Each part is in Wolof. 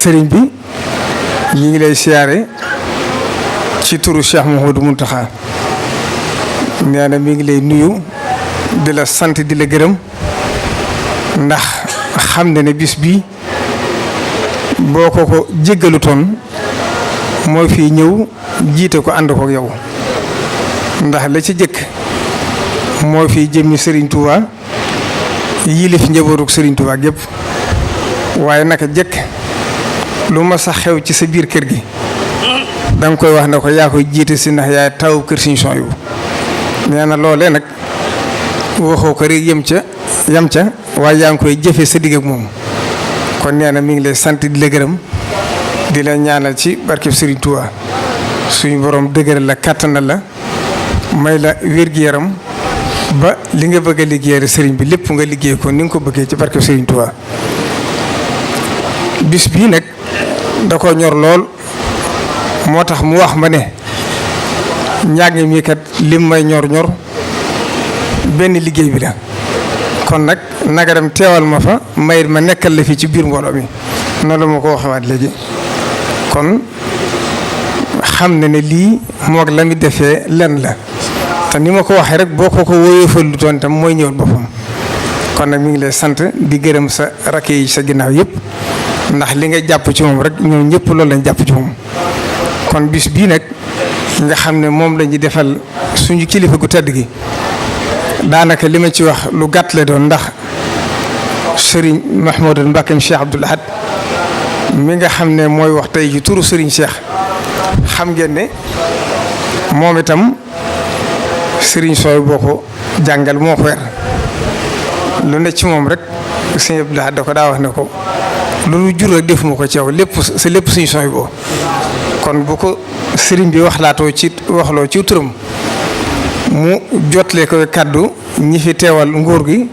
sëriñ bi ñi ngi lay siyaare ci turu Cheikh Mouhamadou Mountakha nee na mi ngi lay nuyu di la sant di la gërëm ndax xam na ne bis bi boo ko jéggalutoon moo fi ñëw jiite ko ànd ko yow ndax la ci jëkk moo fi jëmmi Serigne Touba yilif njabootu Serigne Touba gépp waaye naka jëkk lu ma sax xew ci sa biir kër gi danga koy wax ne ko yaa koy jiite si ndax yaay taw kër Serigne Souhaïbou nee na loolee nag waxoo ko rek yem ca waaye yaa ngi koy jëfe sa digg ak moom kon nee na mi ngi lay sant di la gërëm di la ñaanal ci barkeb Serigne Touba suñu borom dëgëral la kàttanal la may la wér-gi-yaram ba li nga bëgg a liggéeyal Serigne bi lépp nga liggéey ko ni nga ko bëggee ci barkeb Serigne Touba bis bii nag da ko ñor lool moo tax mu wax ma ne njàng mi kat lim may ñor benn liggéey bi la kon nag nanga dem teewal ma fa mayit ma nekkal la fi ci biir mbooloo mi noonu la ma ko waxewaat léegi kon xam na ne lii moog la mi defee lenn la te ni ma ko waxee rek boo ko wóoyofal lu toon tam mooy ñëwal boppam kon nag mi ngi lay sant di gërëm sa rakk yi sa ginnaaw yëpp ndax li nga jàpp ci moom rek ñoom ñëpp loolu lañ jàpp ci moom kon bis bii nag nga xam ne moom la ñuy defal suñu kilifa gu tedd gi daanaka li ma ci wax lu gàtt la doon ndax Serigne Mahmoudou Mbacké Cheikh Abdoul Ahad mi nga xam ne mooy wax tey ci turu Serigne Cheikh xam ngeen ne moom itam Serigne Souhaïbou boo ko jàngal moo ko yar lu ne ci moom rek Serigne Abdoul Ahad da ko daa wax ne ko lu jur rek defuma ko ci yow lépp Serigne Souhaïbou kon bu ko Serigne bi waxloo ci turam mu jotle ko kàddu ñi fi teewal nguur gi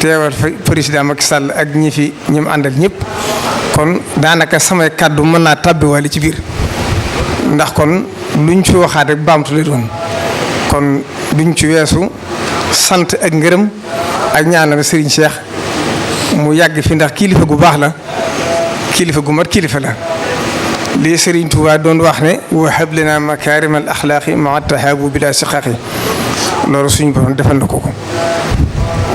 teewal fa président Macky Sall ak ñi mu àndal ñëpp kon daanaka samay kàddu mën naa tàbbiwaale ci biir ndax kon luñ fi waxaat rek baamtu lay doon kon duñ ci weesu sant ak ngërëm ak ñaanal Serigne Cheikh mu yàgg fi ndax kilifa gu baax la kilifa gu mat kilifa la lii Serigne Touba doon wax ne wa hab lana makaarimal axlaaqi maa tahaabu bila siqaaqi loolu suñu borom defal na ko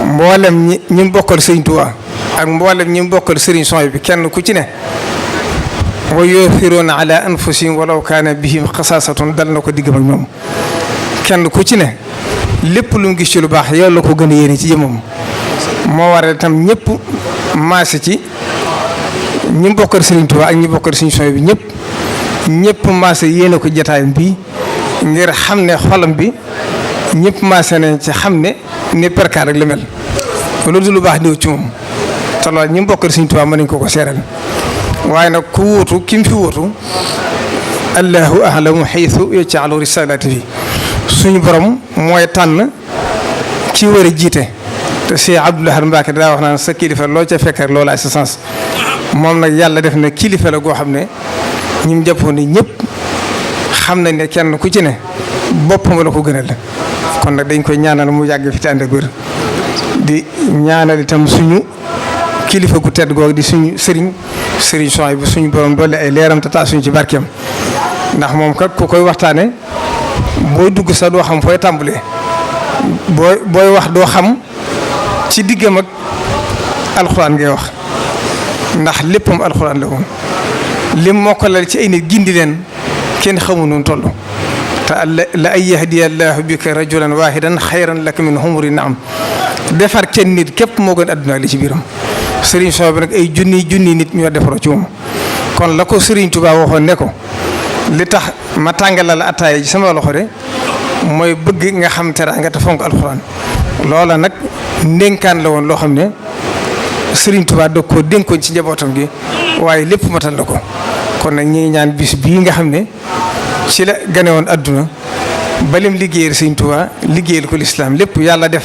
mboolem ñi bokkal Serigne Touba ak mboolem ñi bokkal Serigne Souhaïbou bi kenn ku ci ne wa yu'thiruuna ala anfusihim walaw kaana bihim xasaasatun dal na ko diggam ak ñoom kenn ku ci ne lépp lu mu gis ci lu baax yow la ko gën a yéene ci jëmmam moo waral itam ñëpp maase ci ñi bokkal Serigne Touba ak ñi bokkal Serigne Souhaïbou bi ñëpp maase yéene ko jataayam bi ngir xam ne xolam bi ñëpp maase nañ ci xam ne perkaar rek la mel loolu du lu baax ñëw ci moom te loolu ñi bokkal Serigne Touba mën nañ ko seeral waaye nag ku wuutu ki mu fi wuutu allahu ahlamu xaytu yaj'alu risalati fi suñu borom mooy tànn ki war a jiite te Cheikh Abdoul Ahad Mbacké daa wax naan sa kilifa loo ca fekk rek loolu ay sa sens moom nag yàlla def na kilifa la goo xam ne ñi jàppoon ni ñëpp xam nañ ne kenn ku ci ne boppam la ko gënal kon nag dañ koy ñaanal mu yàgg fi te ànd ak wér di ñaanal itam suñu kilifa gu tedd googu di suñu Serigne Souhaïbou suñu borom doole ay leeram te taa suñu ci barkeem ndax moom kat ku koy waxtaane booy dugg sax doo xam fooy tàmbalee booy wax doo xam ci diggam ak alxuraan ngay wax ndax léppam alxuraan la woon lim moo ko lal ci ay nit gindi leen kenn xamu nu toll te la ay yahdiya allahu bika rajulan wahidan xayran laka min humri naam defar kenn nit képp moo gën adduna li ci biiram Serigne Souhaïbou nag ay junni nit ñoo defaroo ci moom kon la ko Serigne Touba waxoon ne ko li tax ma tàngalal la attaaya ji sama loxo de mooy bëgg nga xam teraanga te fonk alxuraan loola nag ndénkaan la woon loo xam ne Serigne Touba da koo dénkoon ci njabootam gi waaye lépp matal la ko kon nag ñi ngi ñaan bis bii nga xam ne ci la gane woon adduna balim liggéeyal Serigne Touba liggéeyal ko lislaam lépp yàlla def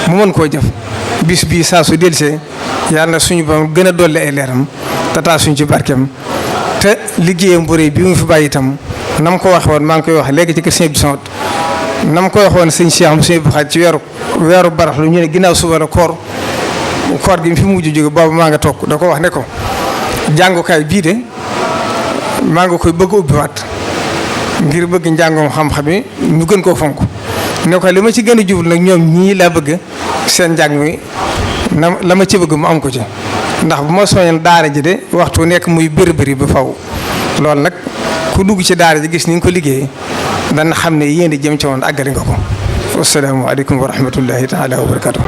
mu mën koo jëf bis bii saa su delsee yàlla na suñu borom gën a dolli ay leeram te taa suñ ci barkeem te liggéeyam bu rëy bi mu fi bàyyi itam na ma ko waxee woon maa ngi koy wax léegi ci kër Sëñ Abdou Samad na ma ko waxee woon sëñ Cheikh Sëñ Abdou Khadre ci weeru baraxlu ñu ne ginnaaw suba la koor gi mu fi mujj jóge boobu maa nga toog da ko wax ne ko jàngukaay bii de maa ngi koy bëgg a ubbiwaat ngir bëgg njàngoom xam-xam yi ñu gën koo fonk ne ko li ma ci gën a jublu nag ñoom ñii laa bëgg seen njàng mi la ma ci bëgg mu am ko ci ndax bu ma soñoon daara ji de waxtu nekk muy bëri ba faw loolu nag ku dugg ci daara ji gis ni nga ko liggéeyee dana xam ne yéen a jëm ci woon àggale nga ko. wassalaamu aleykum wa rahmatullahi taala wa barakatuh.